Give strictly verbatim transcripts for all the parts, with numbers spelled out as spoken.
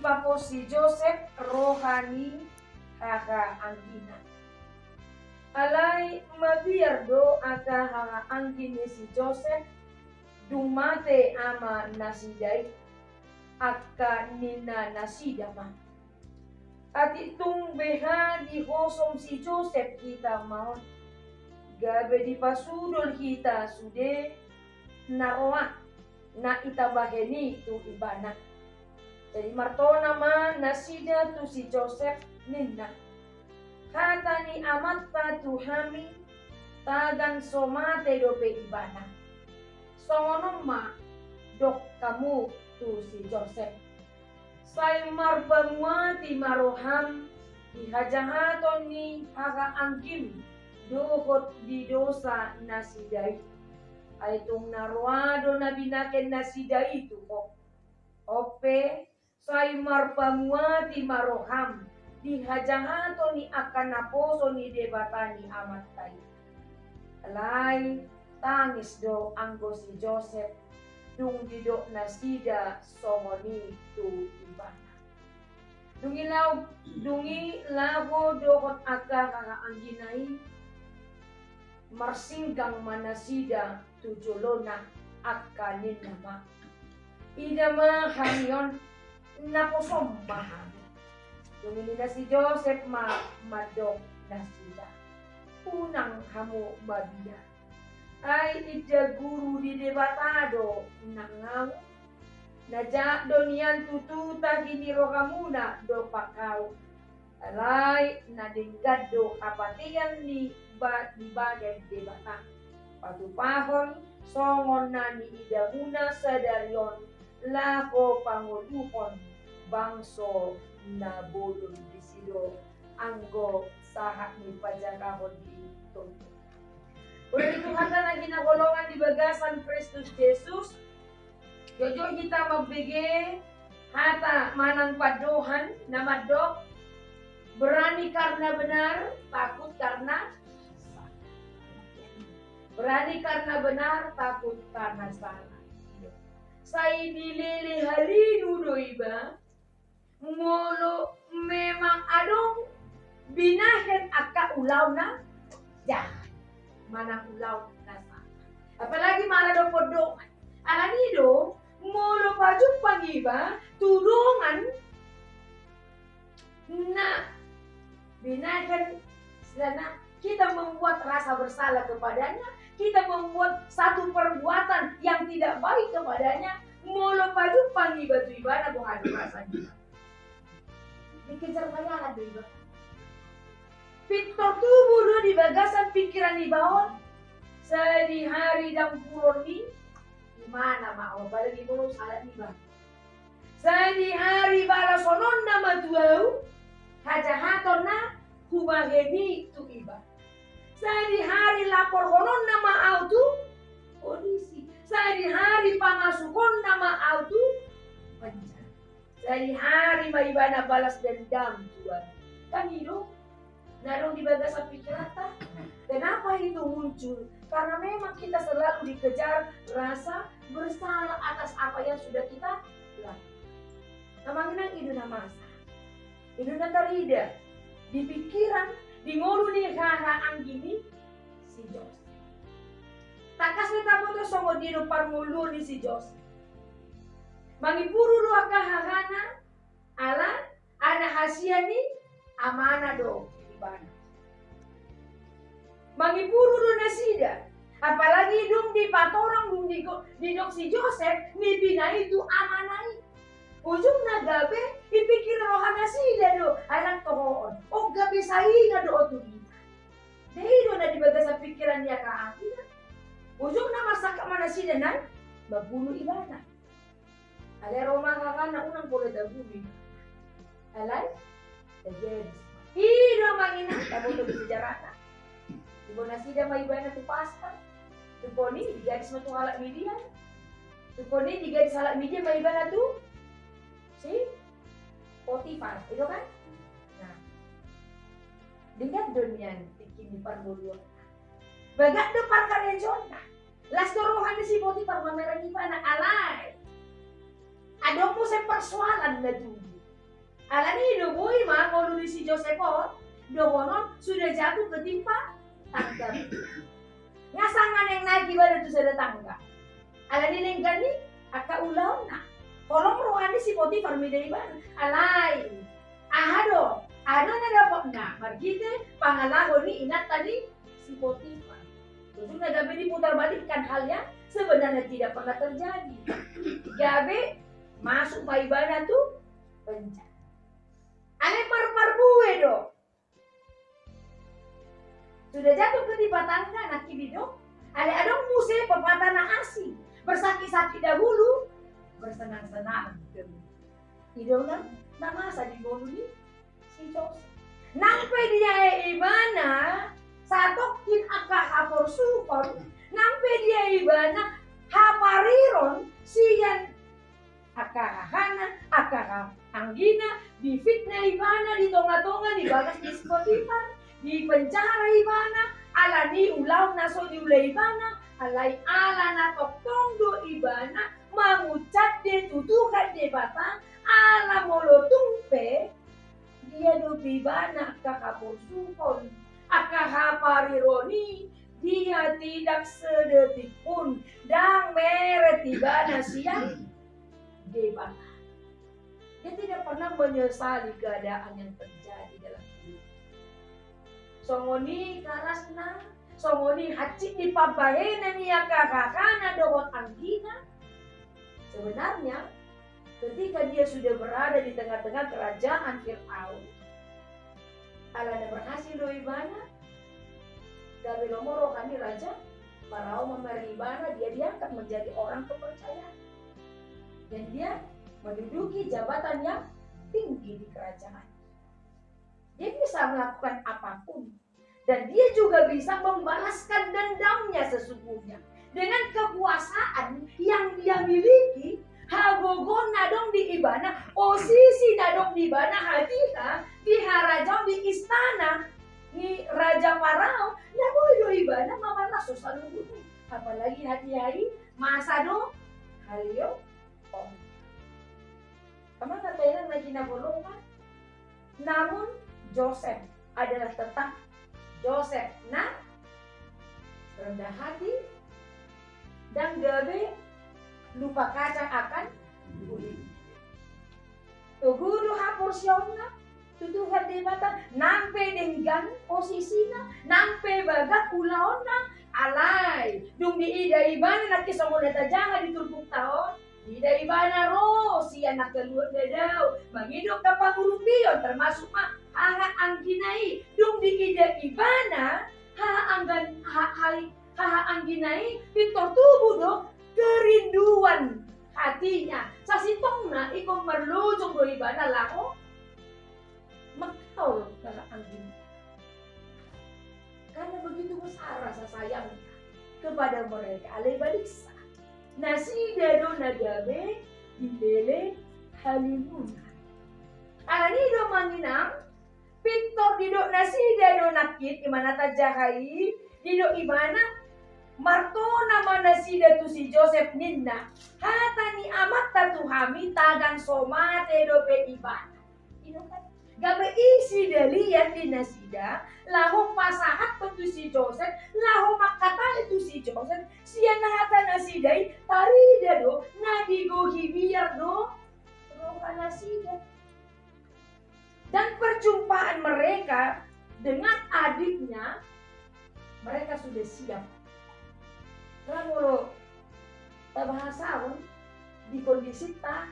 Dipapos si Josep roha ni hahaanggina. Alai mabiar do angka hahaanggi ni si Josep, dung mate ama nasida i, angka ninna nasida ma: Atik tung beha dihosom si Josep hita ma on, gabe dipasudol hita sude na roa na itabahen i tu ibana. Jadi martona ma nasida tu si Josep, ninna: Hata ni amanta tu hami, tagan so mate dope ibana. Songon on ma dok hamu tu si Josep: Sai marpamuati ma roham di hajahaton ni hahaanggim dohot di dosa nasida i. Ai tung na roa do na binahen nasida i tu ho. On pe, sai marpamuati ma roham di hajahaton ni angka naposo ni Debata ni amanta i. Alai tangis do anggo si Josep, dung didok nasida songon i tu ibana. Dung i laho, dung i laho dohot angka hahaanggina i, marsinggang ma nasida tu jolona, angka ninna ma: Ida ma hami on, naposom ma hami. Dung i ninna si Josep ma mandok nasida: Unang hamu mabiar. Ai inda guru ni Debata do nang ahu. Na jat do nian tutu tahi ni rohamuna dompak ahu. Alai na denggan do hapatean ni ba-, dibahen Debata, patupahon songon na niidamuna sadari on, laho pangoluhon bangso na bolon. Disi do anggo sahat ni pajangkahon di tondi. Boru ni Tuhanta na hinaholongan di bagasan Kristus Jesus, jotjot hita mambege hata manang pandohan na mandok: Berani karena benar, takut karena salah. Berani karena benar, takut karena salah. Sai dilele halingu do iba, molo memang adong binahen angka ulaon na jahat manang ulaon na salah. Apalagi maradophon dongan. Alani do, molo pajumpang iba tu dongan na binahen, istilahna, kita membuat rasa bersalah kepadanya, kita membuat satu perbuatan yang tidak baik kepadanya, molo pajumpang iba tu ibana, boha do rasa iba? Dikejar bayangan do iba. Pintor tubu do di bagasan pikiran iba on, sai di hari dang puron ni imana ma on, apalagi molo salah iba. Sai di hari balashononna ma tu ahu hajahaton na hubahen i tu iba. Sai di hari laporhononna ma ahu tu polisi. Sai di hari pamasukhonna ma ahu tu penjara. Sai di hari ma ibana balas dendam tu ahu. Kan i do na adong di bagasan pikiranta. Kenapa itu muncul? Karena memang kita selalu dikejar rasa bersalah atas apa yang sudah kita lakukan. Amang inang, i do na masa, i do na tarida di pikiran, di ngolu ni hahaanggi ni si Josep. Tangkas do taboto songon dia do parngoluon ni si Josep. Mangiburu do angka hahana, ala anak hasian ni amana do ibana. Mangiburu do nasida, apalagi dung dipatorang, dung digo-, didok si Josep nipina i tu amana i. Ujungna gabe dipikir roha nasida do, ai nang toho on, on gabe saingan do on tu hita. Jadi i do na di bagasan pikiran ni angka hahana. Ujungna marsangkap ma nasida nang mambunu ibana. Alai ro ma hahana, unang pola tabunu. Alai tagadis. I do amang inang, taboto di sejarahna. Diboan nasida ma ibana tu Paska. Tungkon i digadis ma tu halak Midian. Tungkon i digadis halak Midian ma ibana tu si Potifar, i do kan? Nah. Denggan do nian tingki ni parngoluonna. Bagak do parkarejoonna. Las do roha ni si Potifar mamereng ibana, alai adong muse persoalan na tubu. Alani do boi ma ngolu ni si Josep on, dohonon sudah jatuh ketimpa tangga. Nga sanga naeng naik ibana tu sada tangga. Alani denggan ni angka ulaonna. Holong roha ni si Potifar mida ibana. Alai. Aha do? Aha do na dapotna marhite pangalaho ni inanta ni si Potifar. Ujungna gabe diputarbalikkan hal yang sebenarnya tidak pernah terjadi. Gabe masuk ma ibana tu penjara. Alai par-, parbue do. Sudah jatuh ketimpa tangga, nangkin didok. Alai adong muse pepatah na asing, bersakit-sakit dahulu, bersenang-senang kemudian. I do na masa di ngolu ni si Josep. Nang pe diae ibana satongkin angka haporsuhon, nang pe diae ibana hapariron sian angka hahana, angka anggina, difitnah ibana di tonga-tonga ni bagas ni si Potifar, dipenjara ibana, alani ulaon na so diula ibana, alai ala na tongtong do ibana mangucap de tu Tuhan Debata, ala molo tung pe diadopi ibana angka haporsuhon, angka hapariron i, dia tidak sedetik pun ndang meret ibana sian Debata. Dia tidak pernah menyesali keadaan yang terjadi dalam hidup. Songon i kerasna, songon i hansit ni pambahenan ni angka hahana dohot anggina. Sebenarnya, ketika dia sudah berada di tengah-tengah kerajaan Firaun, alana berhasil do ibana, gabe lomo roha ni raja Firaun mamari ibana, dia diangkat menjadi orang kepercayaan. Dan dia menduduki jabatan yang tinggi di kerajaan. Dia bisa melakukan apapun. Dan dia juga bisa membalaskan dendamnya sesungguhnya. Dengan kekuasaan yang dia miliki, hagogoon na adong di ibana, posisi na adong di ibana, hatiha, di harajaon, di istana ni Raja Firaun, na boi do ibana mamalas saluhutna. Apalagi hatiha i masa do haleon. Amang na tainang na hinaholongan, namun Josep adalah tetap Josep na rendah hati dan gabe lupa kacang akan kulit. Togu do haporseaonna tu Tuhan Debata, nang pe denggan posisina, nang pe bagak ulaonna, alai dung diida ibana nangkin songon na tajaha di turpukta on, diida ibana ro sian angka luat na dao, mangido angka pangurupion, termasuk ma haha anggina i. Dung diida ibana haha anggan-, ha-, hai-, haha anggina i, pintor tubu do kerinduan hatinya. Sasintongna ingkon marlojong do ibana laho mangkaol haha anggina. Karena begitu besar rasa sayangnya kepada mereka, alai baliksa nasida do na gabe dilele halimuna. Alani do amang inang, pintor didok nasida do nangkin, ima na tajaha i, didok ibana, martona ma nasida tu si Josep ninna, hata ni amanta tu hami tagan so mate dope ibana. I do kan? Gabe isi dalihan di nasida, laho pasahathon tu si Josep, laho mangkatai tu si Josep, sian hata nasida i tarida do na digohi biar do roha nasida. Dan perjumpaan mereka dengan adiknya, mereka sudah siap. Ra molo tabahasahon di kondisita,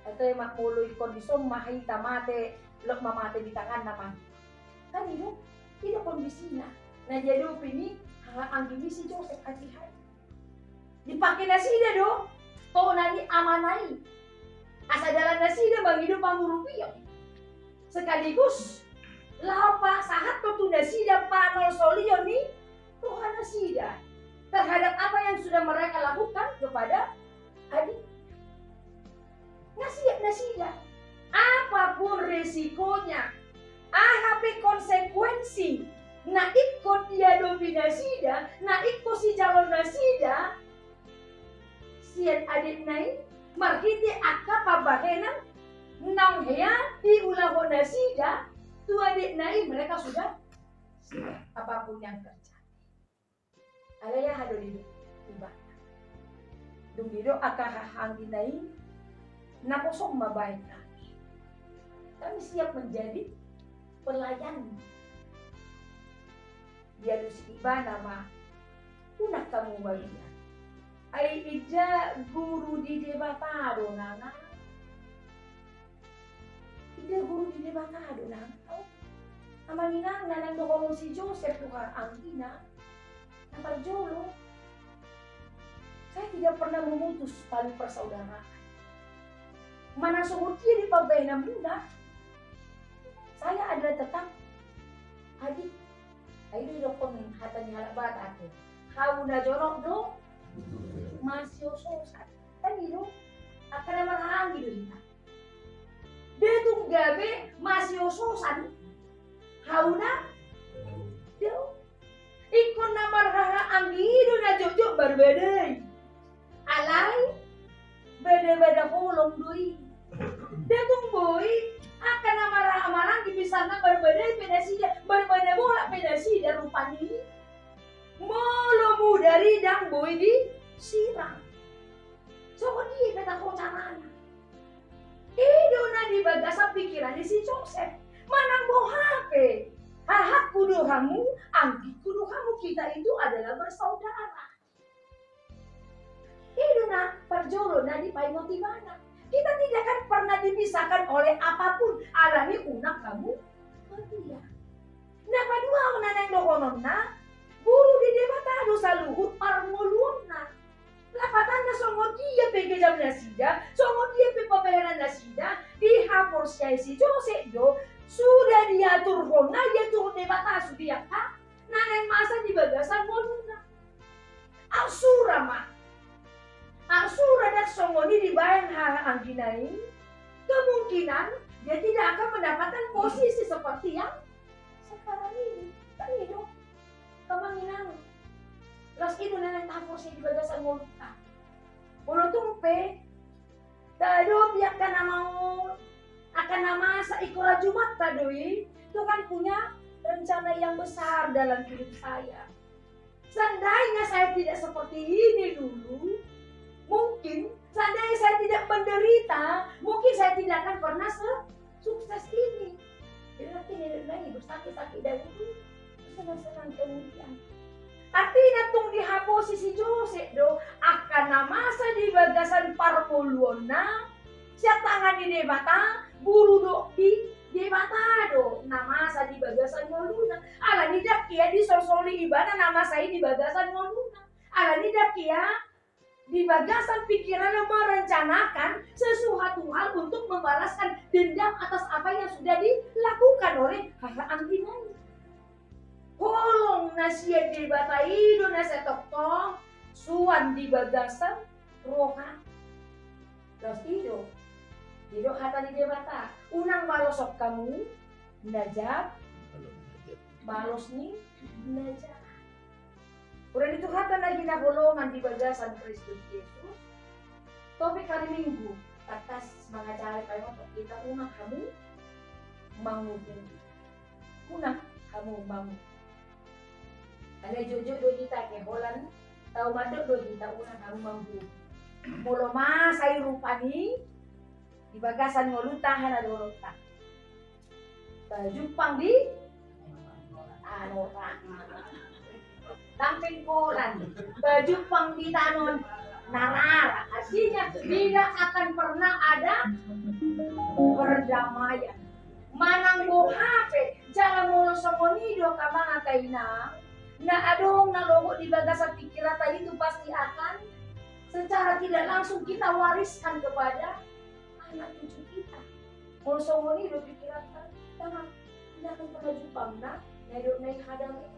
atau ma molo ingkon dison ma hita mate, lot ma mate di tanganna ma. Kan i do, i do kondisina. Na diadopi ni haha anggi ni si Josep hatiha i. Dipake nasida do tona ni amana i asa dalan nasida mangido pangurupion. Sekaligus laho pasahathon tu nasida panolsolion ni roha nasida terhadap apa yang sudah mereka lakukan kepada adiknya. Nga siap nasida. Apapun resikonya, aha pe konsekuensi na ingkon diadopi nasida, na ingkon sijalo nasida sian adikna i, marhite angka pambahenan Naung hea diulahon nasida tu adikna i, mereka sudah siap apapun yang terjadi. Alai aha do didok ibana? Dung didok angka hahaanggina i, naposo ma baen hami. Kami siap menjadi pelayan. Dialusi ibana ma, unang hamu bagian. Ai ija guru di Debata do nang ahu. Ija guru di Debata do nang ahu. Amang inang, na naeng dohonon si Josep tu hahaanggina, na parjolo, saya tidak pernah memutus tali persaudaraan. Manang songon dia di pambahenanmuna, saya adalah tetap adik. Ai didokkon hata ni halak Batak, hau na jonok do masiososan. Kan i do, angka na marhahaanggi do hita. Dia tung gabe masiososan. Hau na do. Ingkon na marhahaanggi i do na jotjot barbadai. Alai badabada holong do i. Dia tung boi angka na marhahamaranggi, misalna barbadai pe nasida, barbada bola pe nasida rupani. Molo mudar i ndang boi disirang. Songon dia pe taho carana. I do na di bagasan pikiran ni si Josep. Manang boha pe, hahaangku do hamu, anggingku do hamu, kita itu adalah bersaudara. I do na parjolo na dipaingot ibana. Kita tidak akan pernah dipisahkan oleh apapun, alani unang hamu mardia. Na paduahon na naeng dohononna, guru di Debata do saluhut parngoluonna. Lapatanna songon dia pe gejam nasida, songon dia pe pambahenan nasida, dihaporseai si Josep do, sudah diaturhon, na diaturhon Debata sude angka na naeng masa di bagasan ngoluna. Arsura ma. Arsura ndang songon i dibaen hahaanggina i, kemungkinan dia tidak akan mendapatkan posisi seperti yang sekarang ini. Kan i do. Amang inang, laos i do na naeng tahaporsea di bagasan ngolunta. Molo tung pe taadopi angka na maol, angka na masa, ingkon rajumanta do i, Tuhan punya rencana yang besar dalam hidup saya. Seandainya saya tidak seperti ini dulu, mungkin seandainya saya tidak menderita, mungkin saya tidak akan pernah se-, sukses ini. Jadi, artinya, dia bilang, "Ibu sakit-sakit dahulu, senang-senang kemudian." Artina tung dihaposi si Josep do angka na masa di bagasan parngoluonna, sian tangan ni Debata, guru do di Debata do na masa di bagasan ngoluna. Alani ndang hea disolsoli ibana na masa i di bagasan ngoluna. Alani ndang hea di bagasan pikiranna merencanakan sesuatu hal untuk membalaskan dendam atas apa yang sudah dilakukan oleh hahaanggina i. Holong na sian Debata i do na sai tongtong suan di bagasan roha. Laos i do didok hata ni Debata, unang baloshon hamu na jahat balos ni na jahat. Hurang ni Tuhanta na hinaholongan di bagasan Kristus Jesus, topik hari Minggu tangkas mangajari paingothon hita, unang hamu manguhumi. Unang hamu manguhumi. Alai jotjot do hita, ke holan tau mandok do hita, unang hamu manguhumi. Molo masa i rupani di bagasan ngolunta, aha na dohononta? Pajumpang di tano rara. Tampil kolan. Pajumpang di tano na rara. Artinya, tidak akan pernah ada perdamaian. Manang boha pe, jala molo songon i do, amang, angka inang, na adong na logot di bagasan pikiranta, itu pasti akan secara tidak langsung kita wariskan kepada anak cucu kita. Molo songon i do pikiranta, ndang, ndang akan pernah jumpang na, na didok na i hadang i.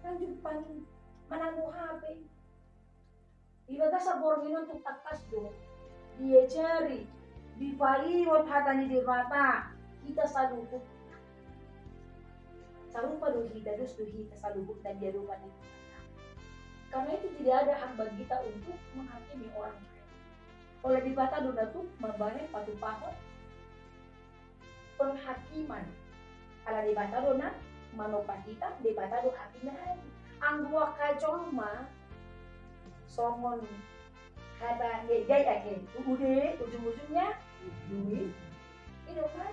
Ndang jumpang i, manang boha pe. Di bagasan borngin on tung tangkas do diajari, dipaingot hata ni Debata hita saluhutna. Sarupa do hita, dos do hita saluhutna di adopan ni Debata. Karena itu tidak ada hak bagi kita untuk menghakimi orang lain. Oleh Debata do na tuk mambahen patupahon penghakiman. Ala Debata do na manompa hita, Debata do hakim na adil. Anggo angka jolma songon hata Gaigai ate, uude ujung-ujungnya duit. I do kan?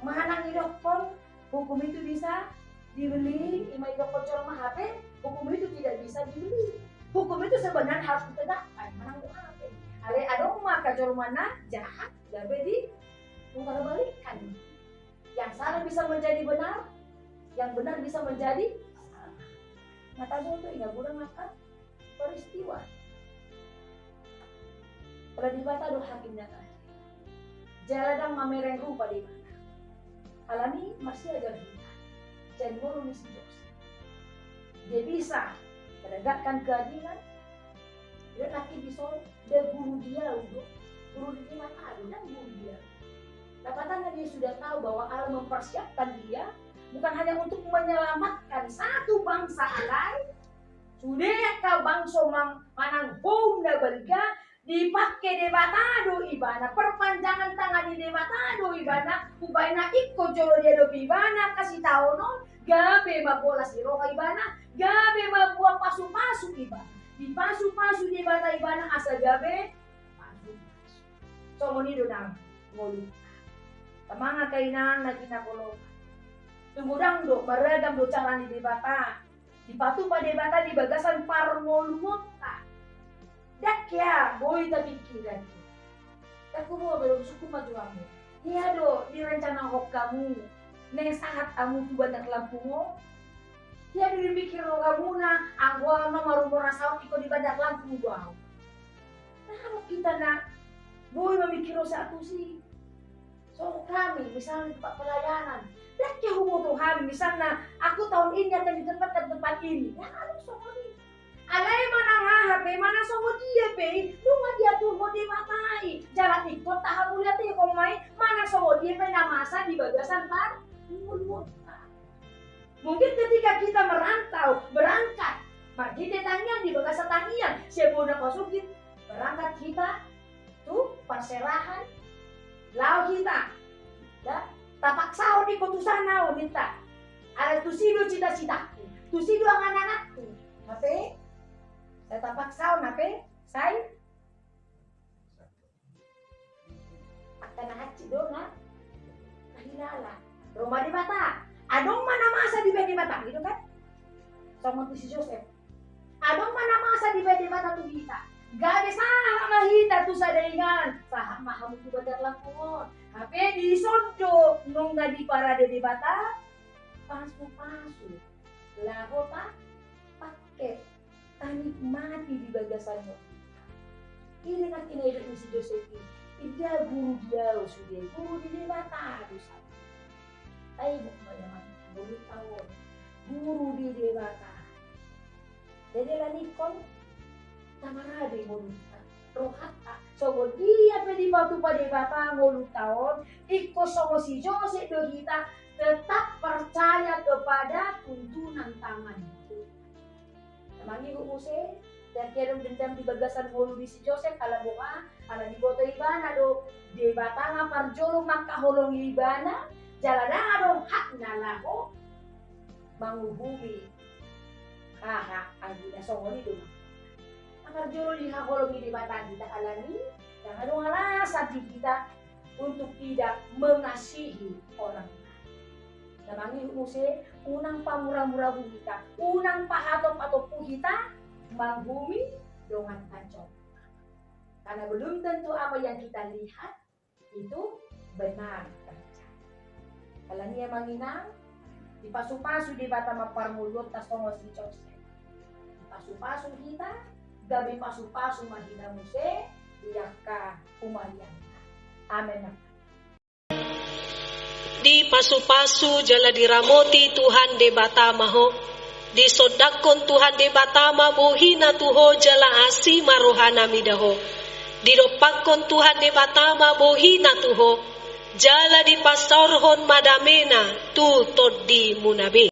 Manang idokkon hukum itu bisa dibeli, ima idokkon jolma hape hukum itu tidak bisa dibeli. Hukum itu sebenarnya harus ditegakkan, manang do hape. Alai adong ma angka jolma na jahat, gabe diputarbalikan. Yang salah bisa menjadi benar, yang benar bisa menjadi salah. Na taboto i, nga godang angka peristiwa. Pala Debata do hakim na adil. Jala ndang mamereng rupa Debata. Alani i marsiajar hita sian ngolu ni si Josep. Dia bisa menegakkan keadilan. Dia nangkin dison, dia guru dia, udah guru di mata, dia guru dia. Dapatnya dia sudah tahu bahwa Allah mempersiapkan dia bukan hanya untuk menyelamatkan satu bangsa, alai sude angka bangso mang-, manang houm na balga, dipake Debata do ibana, perpanjangan tangan ni Debata do ibana, umbahen na ingkon jolo diadopi ibana angka sitaonon, gabe mambolas ni roha ibana, gabe mambuat pasu-pasu ibana. Dipasu-pasu Debata ibana asa gabe pasu-pasu. Songon i do nang ngolu. Amang, angka inang na hinaholongan. Tung godang do, maragam do cara ni Debata. Dipatupa Debata di bagasan parngoluonta. Ndang hea boi tapingkiri. Ndang huboto, sungkun ma tu hamu. Hea do direncanahon hamu naeng sahat hamu tu Bandar Lampung on? Hea do dipingkiri rohamuna, anggo au na marumur na saut ingkon di Bandar Lampung do au? Nah, hita na boi mamingkiri sahat tusi. So, hami, misalna di tempat pelayanan. Ndang hea huboto hami, misalna, aku tahun ini akan ditempatkan di tempat ini. Ya, anu, songon i. Alai manang aha pe, manang songon dia pe i, nunga diaturhon Debata i. Jala ingkon tahamauliatehon ma i, manang songon dia pe na masa di bagasan parngoluonta. Mungkin ketika kita merantau, berangkat, marhite tangiang, di bagasan tangiang, sian bona pasogit, berangkat hita tu parserahan, laho hita, ya, tapaksahon ingkon tu sana, o, ninta. Alai tusi do cita-citaku, tusi do angan-anganku. Hape, sai tapaksahon, hape, sai angka na hansit do na, na hilala. Ro ma Debata. Adong ma na masa dibahen Debata, gitu kan? Songon tu si Josep. Adong ma na masa dibahen Debata tu hita. Gabe sahat ma hita tu sada inganan. Sahat ma hamu tu Bandar Lampung on. Hape dison do nunga diparade Debata pasu-pasu. Laho ta-, pake, tanikmati di bagasan on. I do na hinaidop ni si Josep i. Inda guru di au sude, guru di Debata do sahat. Taidop ma i, amang, ngolunta on. Guru di Debata. Jadi alani ingkon taparade ngolunta, rohanta. Songon dia pe dipatupa Debata ngolunta on, ingkon songon si Josep do hita tetap percaya kepada tuntunan tangan. Amang, ihut muse, ndang hea dong dendam di bagasan ngolu ni si Josep, ala boha, ala diboto ibana do Debata nga parjolo mangkaholongi ibana, jala ndang adong hakna laho manguhumi aha, anggina, songon i do. Nga parjolo dihaholongi Debata hita, alani i ndang adong alasan di hita untuk tidak mengasihi orang lain. Amang, ihut muse, unang pamura-murahu hita, unang pahatop-hatophu hita manguhumi donganta jolma. Karena belum tentu apa yang kita lihat itu benar terjadi. Alani i, amang inang, dipasu-pasu Debata ma parngoluonta songon si Josep. Dipasu-pasu hita, gabe pasu-pasu ma hita muse di angka humaliangta. Amen. Dipasu-pasu jala diramoti Tuhan Debata ma ho. Disondangkon Tuhan Debata ma bohina tu ho jala asi ma rohana mida ho. Didompakkon Tuhan Debata ma bohina tu ho, jala dipasaorhon ma damena tu tondimuna be.